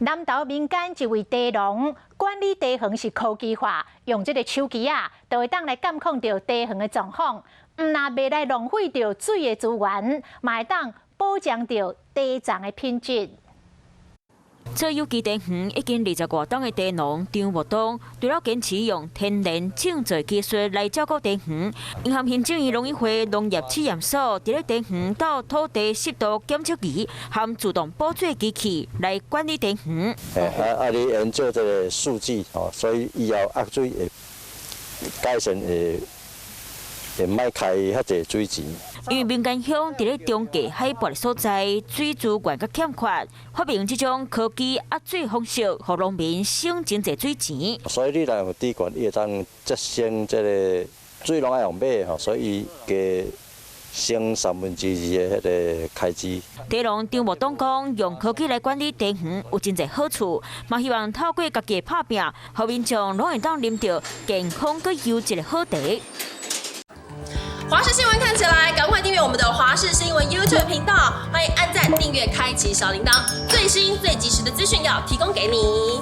南投民間一位茶農管理茶園是科技化，用這个手機啊，就會當來監控著茶園的狀況，毋但袂來浪費著水的資源，嘛會當保障著茶叢的品質。做有機茶園已經20外冬的茶農張木東，除了堅持用天然種植技術來照顧茶園，𪜶和行政院農委會農業試驗所，佇咧茶園鬥土地濕度檢測儀和自動補水機器來管理茶園。啊，你研究這个數據哦，所以以後壓水會改善，會莫開遐濟水錢。因為民間鄉佇咧中低海拔的所在，水資源較欠缺，發明這種科技壓水方式，予農民省真濟水錢。所以你若用滴灌，伊會當節省這个水攏愛用買吼，所以伊加省二三分之的彼个開支。茶農張木東講，用科技來管理茶園有真濟好處，嘛希望透過家己的拍拚，予民眾攏會當啉著健康閣優質的好茶。華視新聞看起來，趕快訂閱我們的華視新聞 YouTube 頻道，歡迎按讚、訂閱、開啟小鈴鐺，最新最及時的資訊要提供給你。